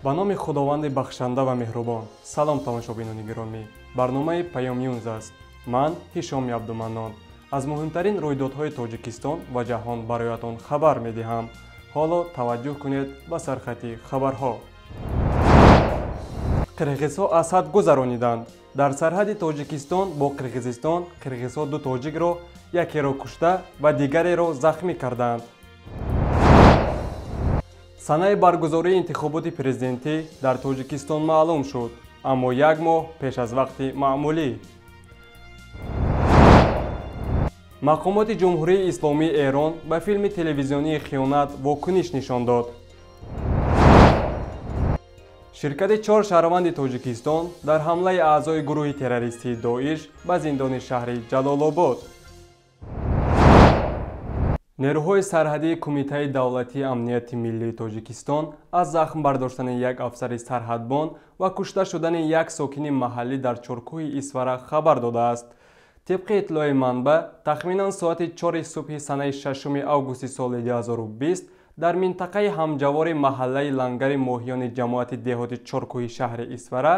Ба номи Худованди бахшанда ва меҳрубон. Салом, тамошобинони гиромӣ. Барномаи Паём Ньюз аст. Ман Ҳишоми Абдуманнон. Аз муҳимтарин рӯйдодҳои Тоҷикистон ва ҷаҳон бароятон хабар медиҳам. Ҳоло таваҷҷӯҳ кунед ба сархати хабарҳо. Қирғизҳо аз ҳад гузарониданд. Дар сарҳади Тоҷикистон бо Қирғизистон қирғизҳо ду тоҷикро, якеро кушта ва дигареро захмӣ карданд. Санаи баргузории интихоботи президентӣ дар Тоҷикистон маълум шуд, аммо як моҳ пеш аз вақти маъмулӣ. Мақомоти Ҷумҳурии Исломии Эрон ба филми телевизионии «Хиёнат» вокуниш нишон дод. Ширкати чор шаҳрванди Тоҷикистон дар ҳамлаи аъзои гурӯҳи террористии Доиш ба зиндони шаҳри Ҷалолобод. Нерӯҳои сарҳадии Кумитаи давлатии амнияти миллии Тоҷикистон аз захм бардоштани як афсари сарҳадбон ва кушта шудани як сокини маҳаллӣ дар Чоркӯҳи Исфара хабар додааст. Тибқи иттилои манбаъ, тахминан соати 4 субҳи санаи 6 августи соли 2020 дар минтақаи ҳамҷавори маҳаллаи Лангари моҳиёни ҷамоати деҳоти Чоркӯҳи шаҳри Исфара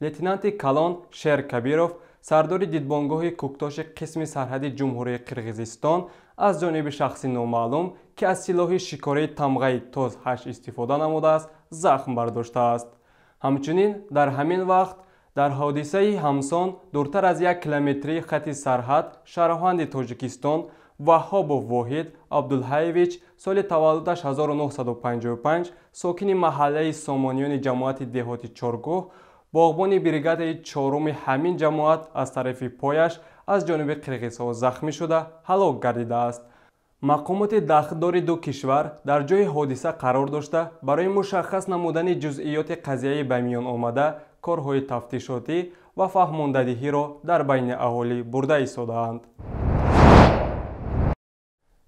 лейтенанти калон Шер Кабиров, сардори дидбонгоҳи Кӯктоши қисми сарҳади Ҷумҳурии Қирғизистон, аз ҷониби шахси номаълум, ки аз силоҳи шикории тамғаи ТОЗ 8 истифода намудааст, захм бардоштааст. Ҳамчунин дар ҳамин вақт дар ҳодисаи ҳамсон дуртар аз як километрии хати сарҳад шаҳрванди Тоҷикистон Ваҳҳобов Воҳид Абдулҳаевич, соли таваллудаш 1955, сокини маҳаллаи Сомониёни ҷамоати деҳоти Чоркӯҳ, боғбони бригадаи чоруми ҳамин ҷамоат, аз тарафи пояш аз ҷониби қирғизҳо захмӣ шуда ҳалок гардидааст. Мақомоти дахлдори ду кишвар дар ҷои ҳодиса қарор дошта, барои мушаххас намудани ҷузъиёти қазияи ба миён омада корҳои тафтишотӣ ва фаҳмондадиҳиро дар байни аҳолӣ бурда истодаанд.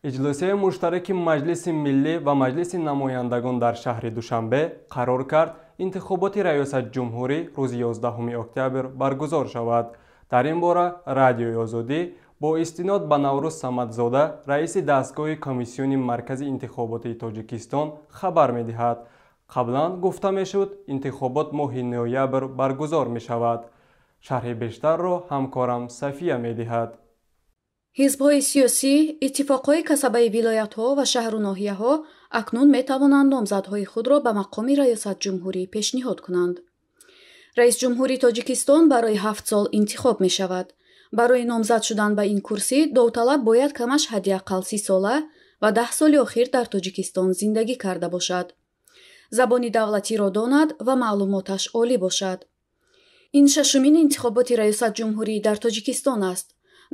Иҷлосияи муштараки Маҷлиси миллӣ ва Маҷлиси намояндагон дар шаҳри Душанбе қарор кард интихоботи раёсатҷумҳурӣ рӯзи 11 октябр баргузор шавад. Дар ин бора Радиои Озодӣ бо истинод ба Наврӯз Самадзода, раиси дастгоҳи Комиссиони маркази интихоботии Тоҷикистон, хабар медиҳад. Қаблан гуфта мешуд, интихобот моҳи ноябр баргузор мешавад. Шарҳи бештарро ҳамкорам Сафия медиҳад. Ҳизбҳои сиёсӣ, иттифоқҳои касабаи вилоятҳо ва шаҳру ноҳияҳо акнун метавонанд номзадҳои худро ба мақоми раёсатҷумҳурӣ пешниҳод кунанд. Раисҷумҳури Тоҷикистон барои 7 сол интихоб мешавад. Барои номзад шудан ба ин курсӣ довталаб бояд камаш ҳадди ақал 30 сола ва 10 соли охир дар Тоҷикистон зиндагӣ карда бошад, забони давлатиро донад ва маълумоташ олӣ бошад. Ин шашумин интихоботи раёсатҷумҳурӣ дар Тоҷикистон аст.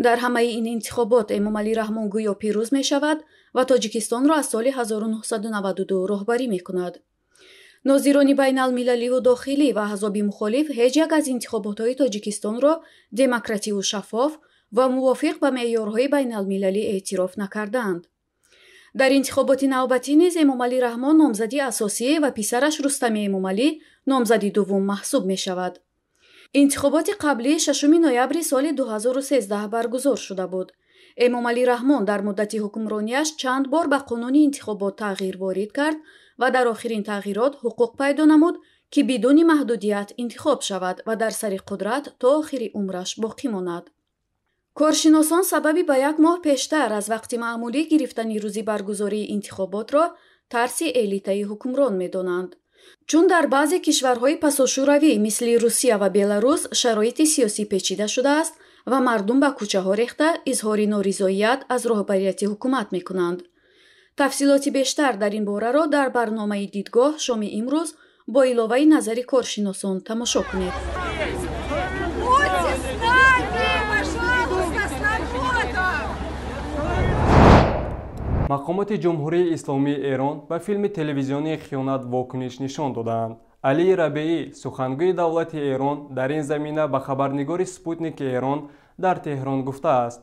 Дар ҳамаи ин интихобот Эмомалӣ Раҳмон гӯё пирӯз мешавад ва Тоҷикистонро аз соли 1992 роҳбарӣ мекунад. Нозирони байналмилаливу дохилӣ ва аҳзоби мухолиф ҳеҷ як аз интихоботҳои Тоҷикистонро демокративу шаффоф ва мувофиқ ба меъёрҳои байналмилалӣ эътироф накардаанд. Дар интихоботи навбатӣ низ Эмомалӣ Раҳмон номзади асосӣ ва писараш Рустами Эмомалӣ номзади дуввум маҳсуб мешавад. Интихоботи қаблӣ 6 ноябри соли 2013 баргузор шуда буд. Эмомалӣ Раҳмон дар муддати ҳукмронияш чанд бор ба қонуни интихобот тағйир ворид кард ва дар охирин тағйирот ҳуқуқ пайдо намуд, ки бидуни маҳдудият интихоб шавад ва дар сари қудрат то охири умраш боқӣ монад. Коршиносон сабаби ба як моҳ пештар аз вақти маъмулӣ гирифтани рӯзи баргузории интихоботро тарси элитаи ҳукмрон медонанд. Чун дар баъзе кишварҳои пасошӯравӣ мисли Русия ва Беларус шароити сиёсӣ печида шудааст ва мардум ба кӯчаҳо рехта изҳори норизоият аз роҳбарияти ҳукумат мекунанд. Тафсилоти бештар дар ин бораро дар барномаи «Дидгоҳ» шоми имрӯз бо иловаи назари коршиносон тамошо кунед. Мақомоти Ҷумҳурии Исломии Эрон ба филми телевизионии «Хиёнат» вокуниш нишон додаанд. Алии Рабеӣ, сухангӯи давлати Эрон, дар ин замина ба хабарнигори Спутники Эрон дар Теҳрон гуфтааст: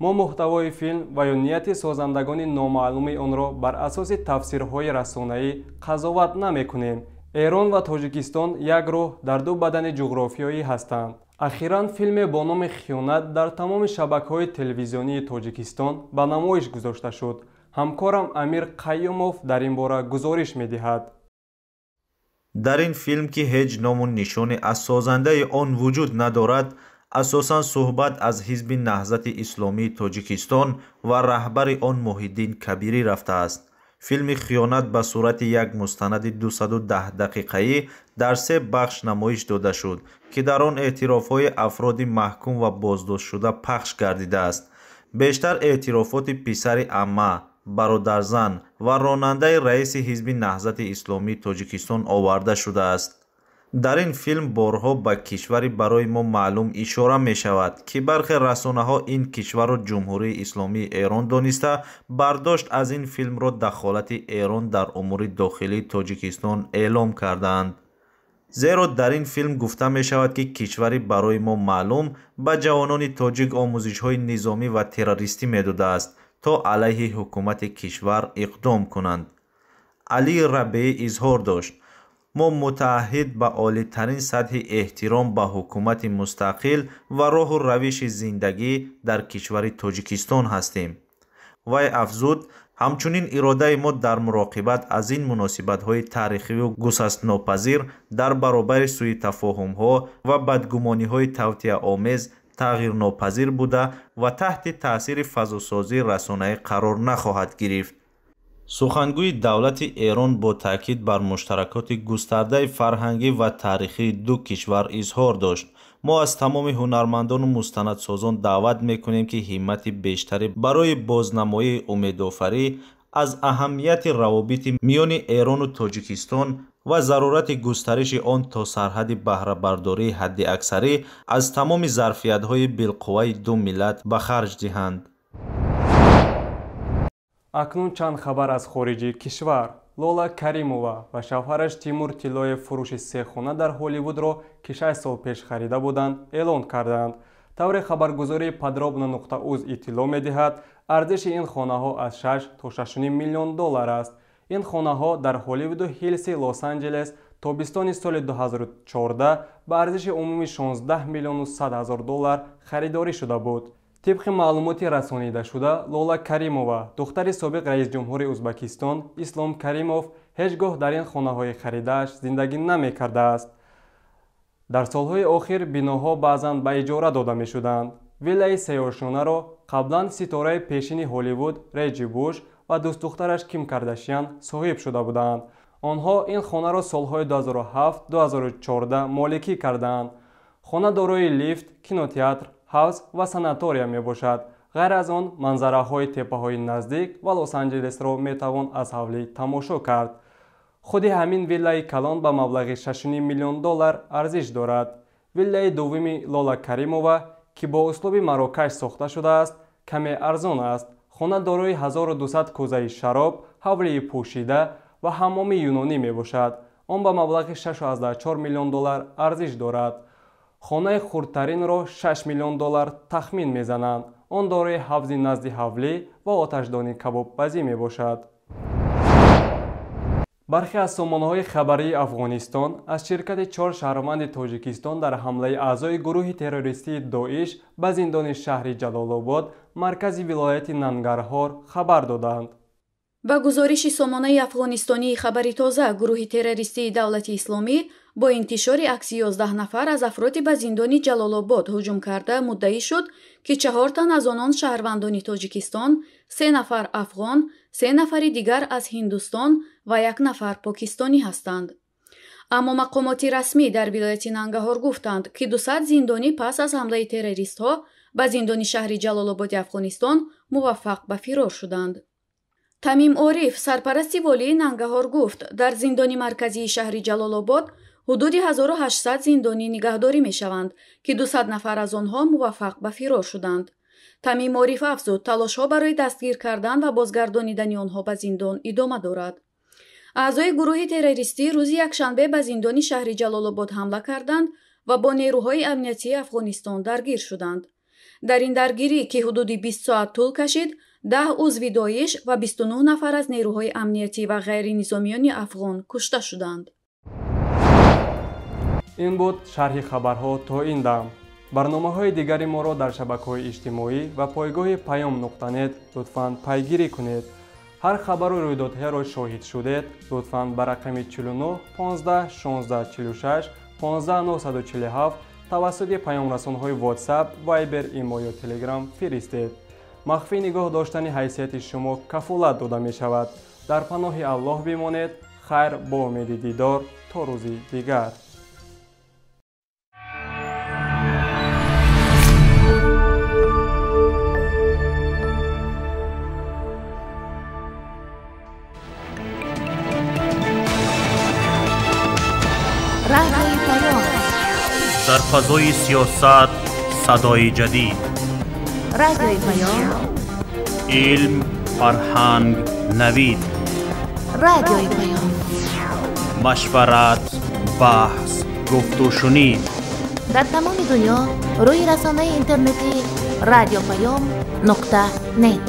мо муҳтавои филм ва ё нияти созандагони номаълуми онро бар асоси тафсирҳои расонаӣ қазоват намекунем. Эрон ва Тоҷикистон як рӯҳ дар ду бадани ҷуғрофиёӣ ҳастанд. Ахиран филме бо номи «Хиёнат» дар тамоми шабакаҳои телевизионии Тоҷикистон ба намоиш гузошта шуд. Ҳамкорам Амир Қайюмов дар ин бора гузориш медиҳад. Дар ин филм, ки ҳеҷ ному нишоне аз созандаи он вуҷуд надорад, асосан суҳбат аз ҳизби Наҳзати Исломии Тоҷикистон ва раҳбари он Муҳиддин Кабирӣ рафтааст. Филми «Хиёнат» ба сурати як мустанади 210 дақиқаӣ дар се бахш намоиш дода шуд, ки дар он эътирофҳои афроди маҳкум ва боздоштшуда пахш гардидааст. Бештар эътирофоти писари амма, бародарзан ва ронандаи раиси ҳизби Наҳзати Исломии Тоҷикистон оварда шудааст. Дар ин филм борҳо ба кишвари барои мо маълум ишора мешавад, ки бархе расонаҳо ин кишварро Ҷумҳурии Исломии Эрон дониста, бардошт аз ин филмро дахолати Эрон дар умури дохилии Тоҷикистон эълом кардаанд. Зеро дар ин филм гуфта мешавад, ки кишвари барои мо маълум ба ҷавонони тоҷик омӯзишҳои низомӣ ва террористӣ медодааст, то алайҳи ҳукумати кишвар иқдом кунанд. Алӣ Рабеӣ изҳор дошт: мо мутааҳҳид ба олитарин сатҳи эҳтиром ба ҳукумати мустақил ва роҳу равиши зиндагӣ дар кишвари Тоҷикистон ҳастем. Вай афзуд: ҳамчунин иродаи мо дар муроқибат аз ин муносибатҳои таърихиву гусастнопазир дар баробари сӯитафоҳумҳо ва бадгумониҳои тавтиаомез тағйирнопазир буда ва таҳти таъсири фазосозии расонаӣ қарор нахоҳад гирифт. Сухангӯи давлати Эрон бо таъкид бар муштаракоти густардаи фарҳангӣ ва таърихии ду кишвар изҳор дошт: мо аз тамоми ҳунармандону мустанадсозон даъват мекунем, ки ҳиммати бештаре барои бознамоии умедофарӣ аз аҳамияти равобити миёни Эрону Тоҷикистон ва зарурати густариши он то сарҳади баҳрабардории ҳадди аксарӣ аз тамоми зарфиятҳои билқувваи ду миллат ба харҷ диҳанд. Акнун чанд хабар аз хориҷи кишвар. Лола Каримова ва шавҳараш Тимур Тиллоев фурӯши се хона дар Ҳолливудро, ки 6 сол пеш харида буданд, эълон карданд. Тавре хабаргузории Подробно.уз иттилоъ медиҳад, арзиши ин хонаҳо аз 6 то 6,5 миллион доллар аст. Ин хонаҳо дар Ҳолливуду Ҳиллси Лос-Анҷелес тобистони соли 2014 ба арзиши умумӣ 16 миллиону 100 ҳазор доллар харидорӣ шуда буд. Тибқи маълумоти расонидашуда, Лола Каримова, духтари собиқ раисҷумҳури Узбакистон Ислом Каримов, ҳеҷ гоҳ дар ин хонаҳои харидааш зиндагӣ намекардааст. Дар солҳои охир биноҳо баъзан ба иҷора дода мешуданд. Виллаи сеошонаро қаблан ситораи пешини Ҳолливуд Реҷи Буш ва дӯстдухтараш Ким Кардашян соҳиб шуда буданд. Онҳо ин хонаро солҳои 2007-2014 моликӣ карданд. Хона дорои лифт, кинотеатр, ҳавз ва санатория мебошад. Ғайр аз он, манзараҳои теппаҳои наздик ва Лос-Анҷелесро метавон аз ҳавлӣ тамошо кард. Худи ҳамин виллаи калон ба маблағи 6,5 миллион доллар арзиш дорад. Виллаи дуввуми Лола Каримова, ки бо услуби Марокаш сохта шудааст, каме арзон аст. Хона дорои 1200 кӯзаи шароб, ҳавлии пӯшида ва ҳаммоми юнонӣ мебошад. Он ба маблағи 6,4 миллион доллар арзиш дорад. Хонаи хурдтаринро 6 миллион доллар тахмин мезананд. Он дорои ҳавзи назди ҳавлӣ ва оташдони кабобпазӣ мебошад. Бархе аз сомонаҳои хабарии Афғонистон аз ширкати чор шаҳрванди Тоҷикистон дар ҳамлаи аъзои гурӯҳи террористии Доиш ба зиндони шаҳри Ҷалолобод, маркази вилояти Нангарҳор, хабар доданд. Ба гузориши сомонаи афғонистонии Хабари Тоза, гурӯҳи террористии Давлати Исломӣ бо интишори акси 11 нафар аз афроди ба зиндони Ҷалолобод ҳуҷум карда муддаӣ шуд, ки чаҳор тан аз онон шаҳрвандони Тоҷикистон, се нафар афғон, се нафари дигар аз Ҳиндустон ва як нафар покистонӣ ҳастанд. Аммо мақомоти расмӣ дар вилояти Нангаҳор гуфтанд, ки 200 зиндонӣ пас аз ҳамлаи террористҳо ба зиндони шаҳри Ҷалолободи Афғонистон муваффақ ба фирор шуданд. Тамим Ориф, сарпарасти волии Нангаҳор, гуфт, дар зиндони марказии шаҳри Ҷалолобод ҳудуди 1800 зиндонӣ нигаҳдорӣ мешаванд, ки 200 нафар аз онҳо муваффақ ба фирор шуданд. Тамим Ориф афзуд, талошҳо барои дастгир кардан ва бозгардонидани онҳо ба зиндон идома дорад. Аъзои гурӯҳи террористӣ рӯзи якшанбе ба зиндони шаҳри Ҷалолобод ҳамла карданд ва бо нерӯҳои амниятии Афғонистон даргир шуданд. Дар ин даргирӣ, ки ҳудуди 20 соат тӯл кашид, 10 узви Доиш ва 29 нафар аз нерӯҳои амниятӣ ва ғайринизомиёни афғон кушта шуданд. Ин буд шарҳи хабарҳо то ин дам. Барномаҳои дигари моро дар шабакаҳои иҷтимоӣ ва пойгоҳи Паём.нет лутфан пайгирӣ кунед. Ҳар хабару рӯйдодҳоеро шоҳид шудед, лутфан ба рақами 49 15 16 46 15 947 тавассути паёмрасонҳои WhatsApp, Viber, Imo ё Telegram фиристед. Махфӣ нигоҳ доштани ҳайсияти шумо кафолат дода мешавад. Дар паноҳи Аллоҳ бимонед. Хайр, бо умеди дидор то рӯзи дигар. Дар фазои сиёсат садои ҷадид, Радиои Паём, илм, фарҳанг, навид, Радиои Паём, машварат, баҳс, гуфтушунид. Дар тамоми дунё рӯи расонаи интернетӣ радиопаём.нет.